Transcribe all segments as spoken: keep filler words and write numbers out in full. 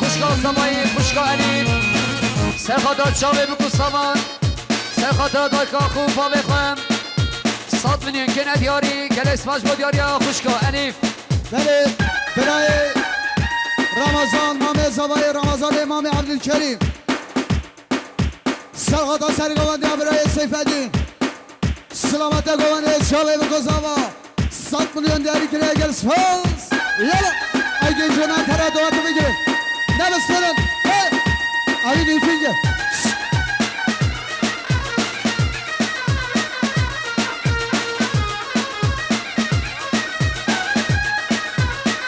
Xwişka Zemayî, xwişka Elîf. Serxata çavê biko savan. Serxata dayka xwe û bavê xwe. Sed milyon kene diyarî, gelek spas bo diyariya xwişka Elîf. Belê, birayê Ramazan, mamê Zavayê Ramazanê, mamê Ebdulkerîm. Serxata sergovendiya birayê Seyfedîn. Silamete govendê çavê biko zava. Sed milyon diyarî kiriye, gel spas. Yala. Ay genco, na tera dua tu bigire. Ne besterin. Hey. Ay nifînge.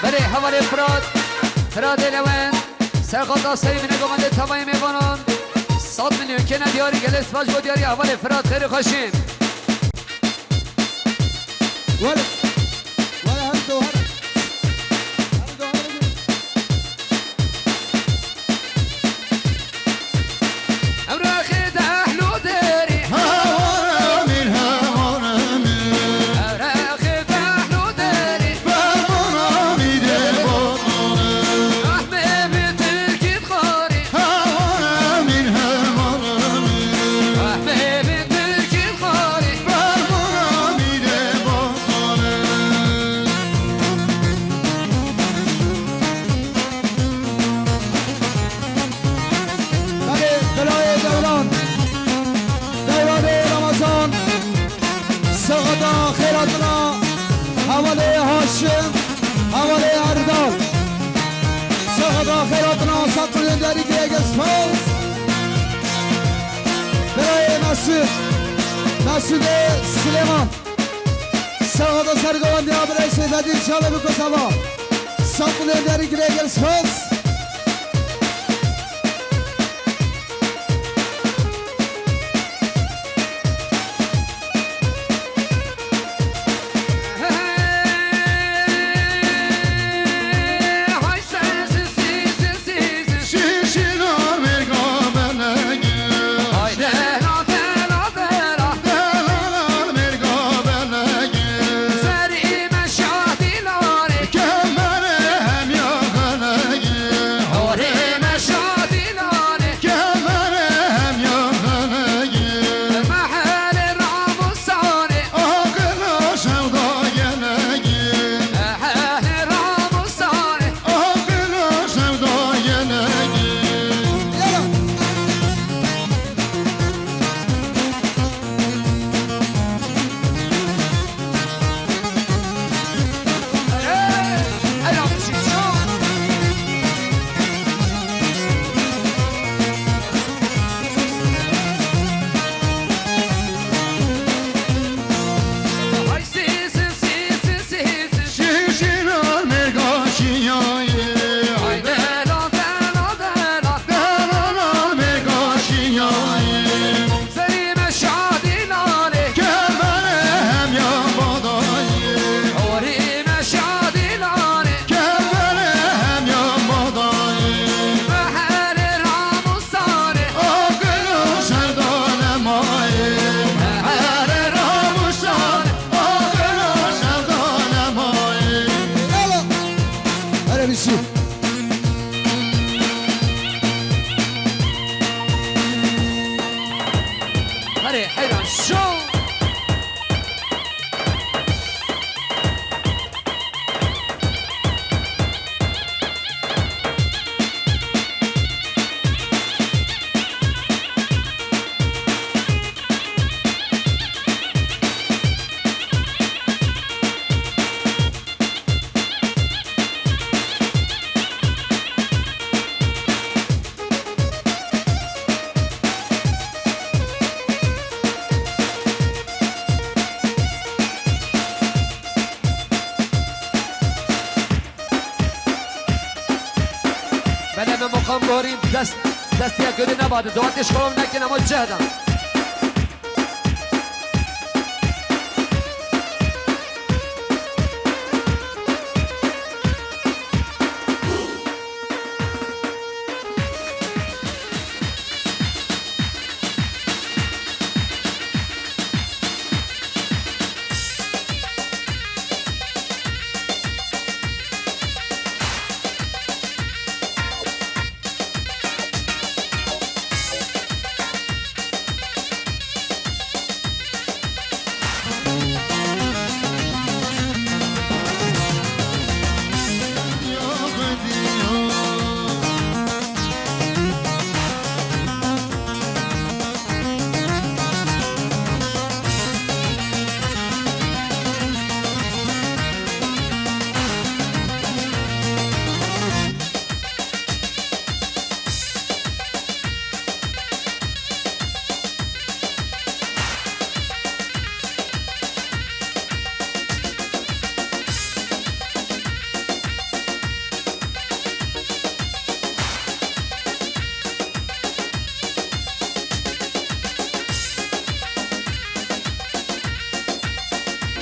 Belê, hevalê Firat. Firatê Lewend. Serxata serî bine govendê tavayê mêvanan. Sed milyon kene diyarî, gelek spas bo diyarî hevalê Firat, xêr û xweşî. Were, were, her do, her. Her do, her. Emrexê dehlo derê. Hewan emîn, hewan emîn. Emrexê dehlo derê. Ferman amîdê botmane. Ahmê bi tirkî dixwarê. Hewan emîn, hewan emîn. Ahmê bi tirkî dixwarê. Ferman amîdê botmane. Belê, birayê Dewran. Dewranê Ramazan. Sexata xêratina hevalê Haşim, hevalê Erdal. Sexata xêratina sed milyon diyarî kiriye, gel spas. Birayê Mesûd, Mesûdê Silêman. Sexata sergovendiya birayê Seyfedîn çavê biko zava. Sed milyon diyarî kiriye, gel spas. Hele bir şey. Hadi, hadi, show. Belê me muqam borîn dest, destiyek gurî nebadin. Dawetê ji xwe nekin, ema cih dan.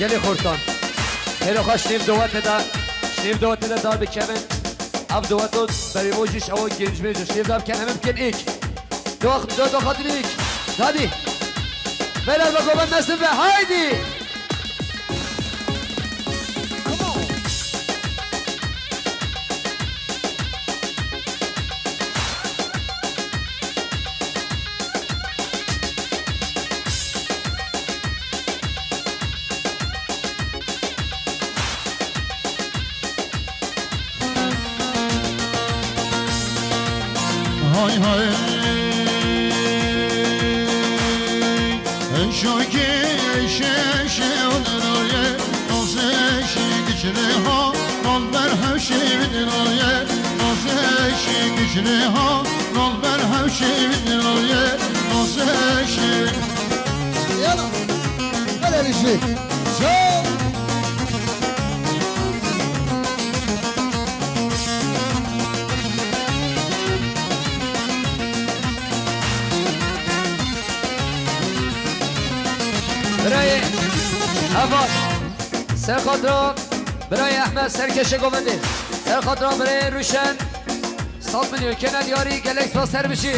Gelê xortan. Hêro xwe ştêv dowetê de, ştêv dowetê de dar bikevin. Ev doweto berî rojî şewa gêncmêj û ştêv de bikin, hemî bikin êk. Dox, do, do, xatir êk. Hadi. Beyler, bak, ben nasıl ve haydi. Hay hay. Eşoke eşe eşe onaroye. Noze eşi kişre ha. Nol ber hevşi vidinoye. Noze eşi kişre ha. Nol ber hevşi vidinoye. Noze eşi. Yala. Hele bir şey. Sol. Birayê Heval, ser xatira birayê Ehmed Serkeşê Govendê, ser xatira birayê Ruşen, sed milyon kene diyarî, gelek spas, ser bijî.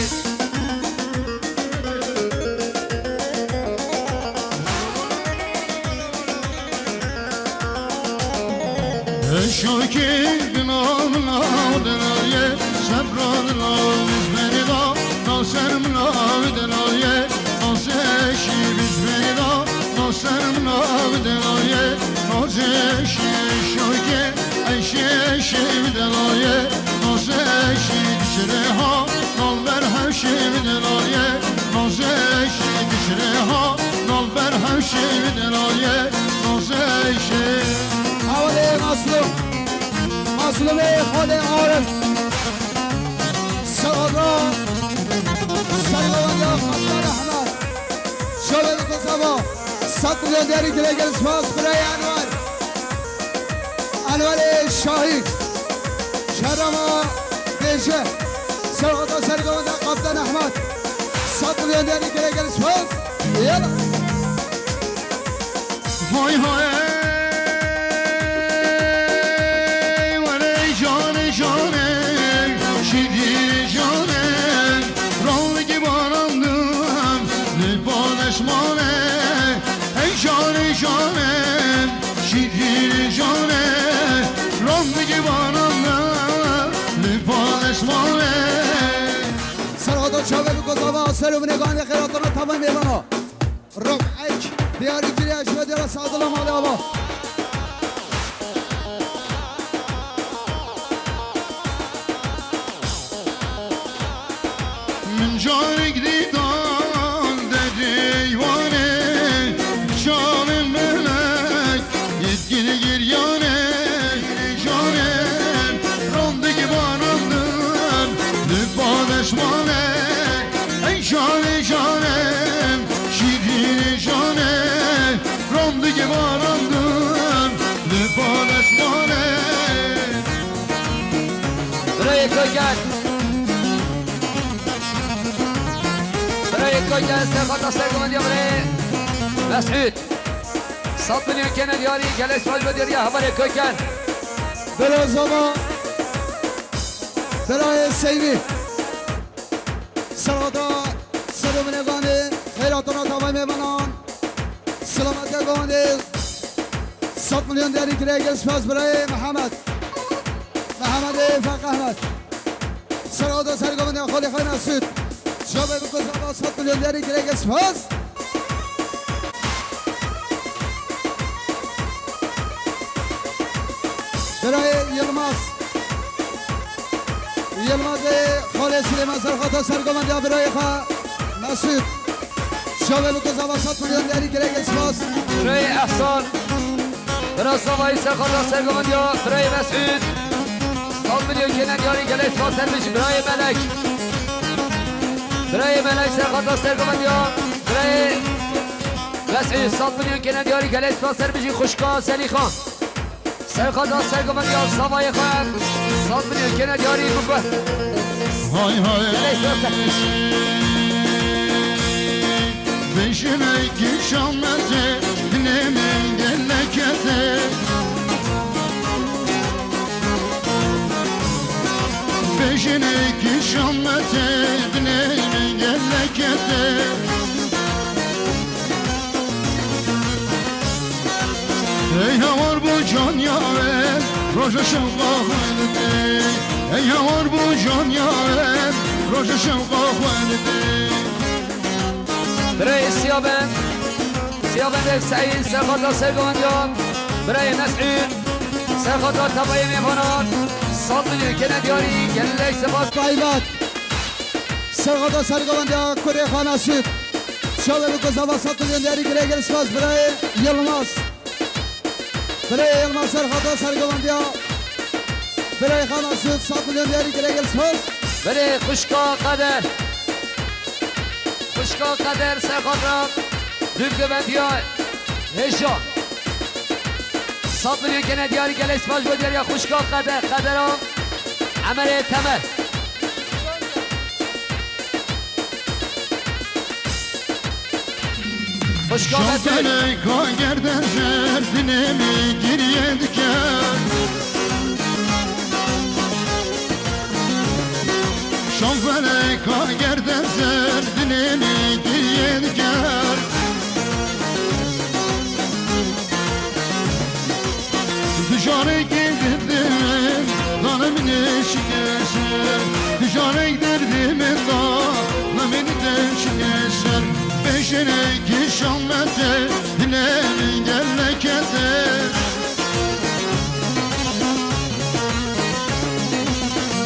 Eşokê dina min aw dinaye, sebra dina min berê da, na ser min aw dinaye, na ser şî min berê da, na ser min aw dinaye, na ser şî eşokê, eşê eşê min dinaye, na ser şî dişirê ha, nal ber hewşê min dinaye, na ser şî dişirê ha, nal ber hewşê min dinaye, na ser şî. Hawalê Maslum. Maslumê xalê Arif. Sağda. Sergavanya Kaptan Ahmet. Şöyle bir kazama. Sed milyon değeri güle gel spas birayê Enwer. Enwerê Şahî. Şerama Dêje. Sağda sergavanya Kaptan Ahmet. Sed milyon değeri güle gel spas. Yala. Hay hay, were canê canê, şîrînê canê, randikî barandim, li ba deşmanê, hey canê canê, şîrînê canê, randikî barandim, li ba deşmanê. Serhada çavê bi kozava, ser û binê ganê xêratana tamam mêvana. Rok ek, diyarî kirê eşme diyara Sadila malê ava. Min carek dîtan derê Wanê, çavên belek yêt girgiryanê, canê, randikî barandim, li ba deşmanê, ey canê, canê, şîrînê canê, randikî barandim, li ba deşmanê. Birayê Koykan. Birayê Koykan, serxata sergovendiya birayê Mesûd. Sed milyon kene diyarî, gelek spas be diyarî, hevalê Koykan. Belazama. Birayê Seyvî. Serhada serê min ê ganê, xeyratana tavayê mêvanan. Silametiya ganê, sed milyon diyarî kirê, gel spas birayê Mihemed. Mihemedê Feq Ehmed. Serhada serê min ê xalê xwe Mesûd. Çavê bi kozava sed milyon diyarî kirê, gel spas. Birayê Yilmaz. Yilmazê xalê Silêman serxata sergovendiya birayê xwe Mesûd. Çavê bi kozava sed milyon diyarî kirê, gel spas. Birayê Ehsan. Bira Savayî serxata sergovendiya birayê Mesûd. Sed milyon kene diyarî, gelek spas, ser bijî. Birayê Melek. Birayê Melek serxata sergovendiya birayê Mesûd. Sed milyon kene diyarî, gelek spas, ser bijî, xwişka Selîxan. Serxata sergovendiya Savayê xwe, sed milyon kene diyarî bû ku. Hay hay. Gelek spas, ser bijî. Bejinekî şamete, dilê min gelek. Kişamete dilê min gelekete. Ey hawar bu can yaver, roja şewqa xwe didê. Ey hawar bu can yaver, roja şewqa xwe didê. Birayê Siyaben, Siyaben Dek Seîd, serxata sergovendiyan, birayê Mesûd, serxata tebayê mêvanan, sed milyon kene diyarî, gelek spas. Taybet, serxata sergovendiya kurê Xana Süt, çavê bi gozava sed milyon diyarî, gelek gelek spas, birayê Yilmaz. Birayê Yilmaz serxata sergovendiya. Birayê Xana Süt sed milyon diyarî, gelek gelek spas. Birê xwişka Qeder. Xwişka Qeder serxata dûvgovendiya hêja. Sed milyon kene diyarî, gelek spas bo diyariya xwişka Qeder, Qedera Emerê Temel. Xwişka Betûl. Şanfelek ka gerde ser dilê min giriye dike. Şanfelek ka gerde ser dilê min giriye dike. Dijarê gêdin dana min şikeser. Dijarê derdê min dana min şikeser. Beşerek şamete dilê min gelekete.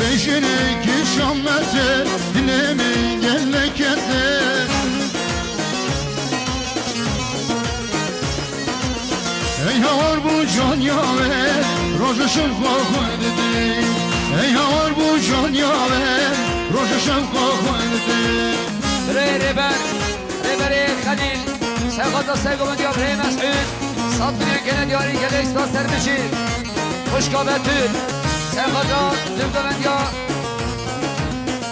Beşerek şamete dilê min gelekete. Ey hawar bu can yaver, roja şewqa xwe didê. Ey hawar bu can yaver, roja şewqa xwe didê. Rê rêber, rêberê Xelîl, serxata sergovendiya birê Mesûd, sed milyon kene diyarî, gelek spas ser bijî. Xwişka Betûl, serxata dûvgovendiya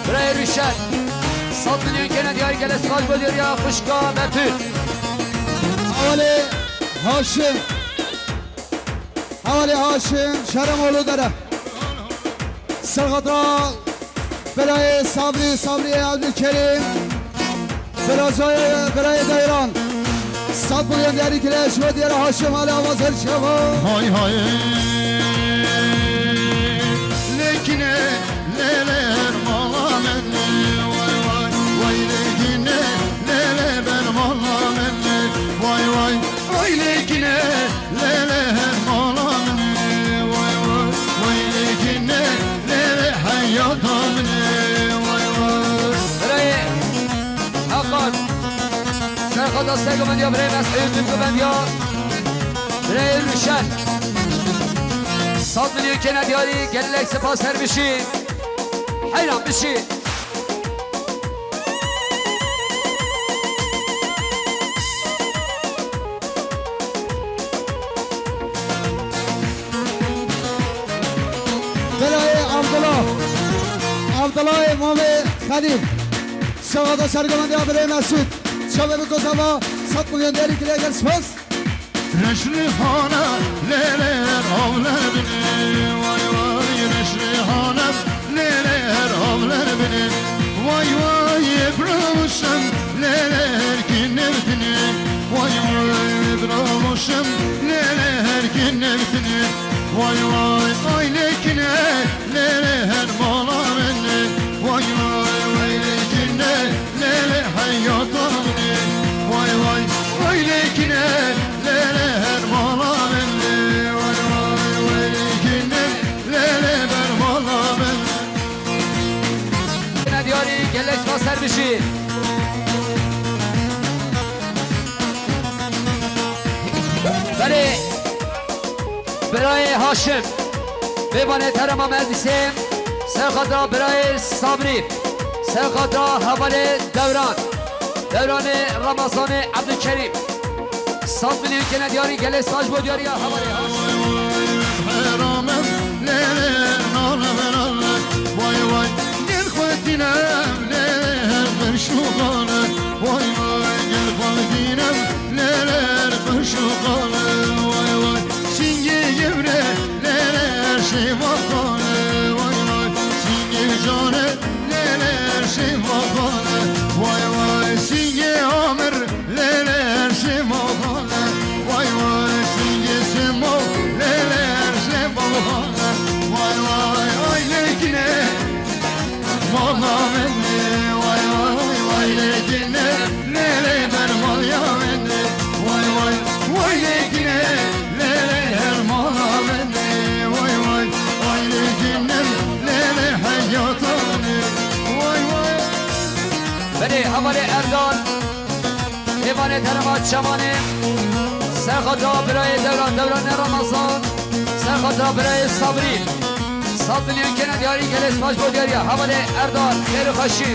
birayê Rûşen, sed milyon kene diyarî, gelek spas bo diyariya xwişka Betûl. Hevalê Haşim. Hevalê Haşim, Şeremoğlu Dere. Serxata birayê Sabrî, Sabrî Abdülkerim. Birayê, birayê Dayran. Sed milyon diyarî kire, ji bo diyara Haşim Ali Avazer çeva. Hay hay. Lêkine lê lê her mala min, vay vay, vay lêkine lê lê ber mala min, vay vay, vay lêkine lê lê her mala min, vay vay, vay lêkine lê lê heyata min, vay vay. Birayê Hakan, serxata sergovendiya birayê Mesûd, dûvgovendiya birayê Rûşen. Sed milyon kene diyarî, gelek spas her bijî. Heyran bijî. Birayê Abdullah. Abdullahê Mamê Xelîl. Serxata sergovendiya birê Mesûd. Çavê bi gozava sed milyon diyarî kire, gelek spas. Reşrîhana lê lê her avler binê, vay vay, reşrîhana lê lê her avler binê, vay vay, ebramusem lê lê her ki nevtinê, vay vay, ebramusem lê lê her ki nevtinê, vay vay, ay lêkine lê lê her mala min, vay vay, vay lêkine lê lê heyata min, vay vay, vay lêkine lê lê her mala min, vay vay, vay lêkine lê lê ber mala min. Diyarî gelek spas her bijî. Berê. Birayê Haşim, mêvanê terema meclisê, serxata birayê Sabrî, serxata hevalê Dewran, Dewranê Ramazanê Ebdulkerîm. Sed milyon kene diyarî, gelê spas bo diyariya hevalê Haşim. Heramem lê lê nalem nalem, vay vay, gel xwetînem lê lê her qirş û xale, vay vay, gel xwetînem lê lê her qirş û xale, vay vay. Singê yewre lê lê her şêva xale, vay vay. Singê cane Hevalê Erdal, mêvanê Terema Çemanê, ser xatira birayê Dewran, Dewranê Ramazan, ser xatira birayê Sabrî, sed milyon kene diyarî, gelê spas bo diyariya hevalê Erdal, xêr û xweşî.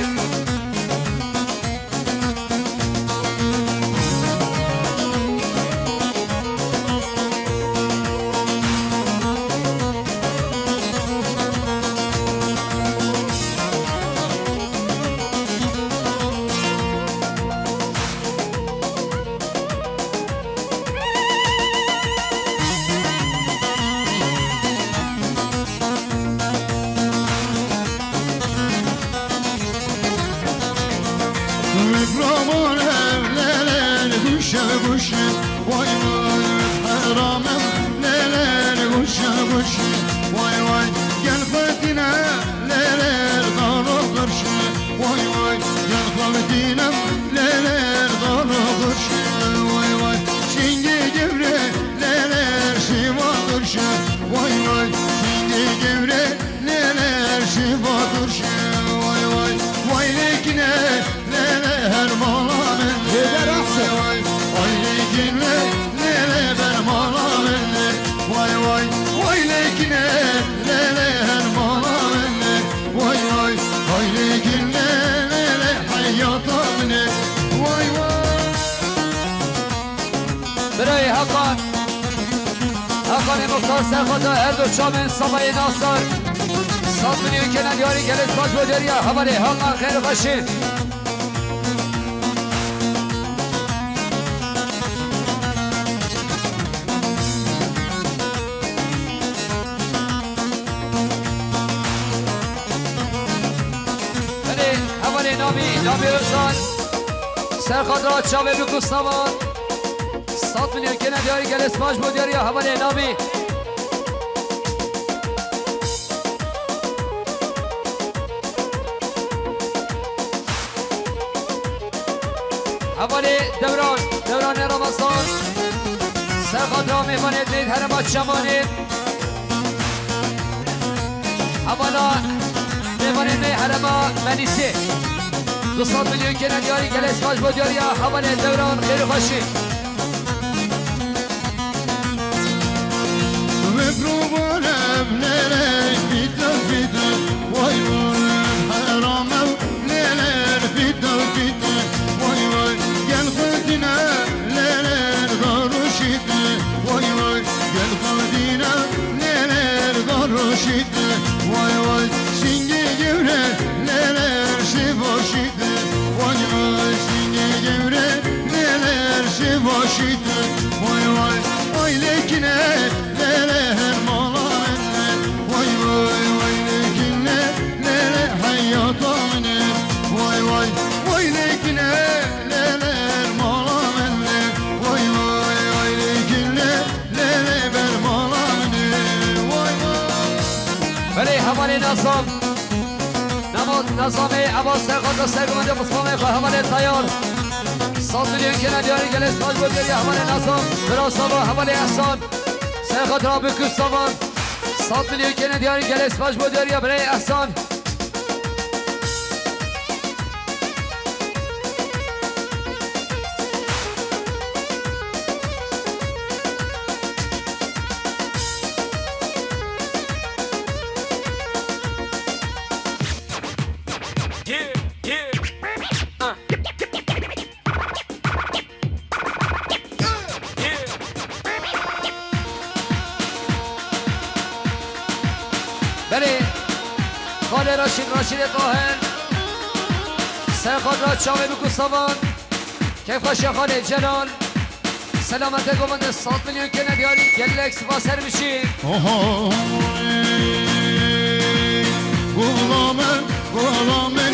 Vê piramon ev lêlên guşe guşe, vay vay, heram ev lêlên guşe guşe, vay vay, gel xwedîne lêlên dano qirşe, vay vay, gel xwedîne lêlên dano qirşe, vay vay, şingê gewre lêlên şîva qirşe, vay vay, şingê gewre Lêlê her şîva turşe, vay vay. Vay lêkine, lêlê her mala bende. Vay vay. Vay lêkine, lêlê ber mala bende. Vay vay. Vay lêkine, lêlê her mala bende. Vay vay. Vay lêkine, lêlê heyata bine. Vay vay. Birayê Hakan. Hakanê Muxtar ser xwe da her du çavên Sabayê Nasir. Sed milyon kene diyarî gelê spas bo diyariya hevalê Hakan xêr xweşî. Belê hevalê Navî, Navî Ozan. Ser xwe da çavê bi kustavan. Sed milyon kene diyarî gelê spas bo diyariya hevalê Navî. Hevalê Dewran, Dewranê Ramazan. Ser xwe da mêvanê dê herema Çemanê. Hevala mêvanê me herema Melîsê. Du sed milyon kene diyarî gelê spas bo diyariya hevalê Dewran xêr û xweşî. Vê pirovane evlere fîte fîte, vay vay, heram ev lêlê fîte fîte, vay vay, gel xwedîne lêlê daroşîte, vay vay, gel xwedîne lêlê daroşîte, vay vay, şingê gewre lêlê şîva şîte, vay vay, şingê gewre lêlê şîva şîte, vay vay, vay lêkine, lêlê her mala min e. Vay vay, vay lêkine, lêlê heyata min e. Vay vay, vay lêkine, lêlê her mala min e. Vay vay, vay lêkine, lêlê ber mala min e. Vay vay. Belê hevalê Nazam. Nama Nazamê eva serxata sergimende Mustafa xwe hevalê Tayar. Sed milyon kene diyarî gelê spas bo diyariya hevalê Nazam. Bira Sava hevalê Ehsan. Serxat Rabî Kustavan. Sed milyon kene diyarî gelê spas bo diyariya birayê Ehsan. Belê, Xalê Raşîd, Raşîdê Tahir. Ser xwe da çavê bi Gustavan. Keyfxweşe Xalê Celal. Selametê govende sed milyon kene diyarî, gelek spas her biçî. Oho. Gulamê, gulamê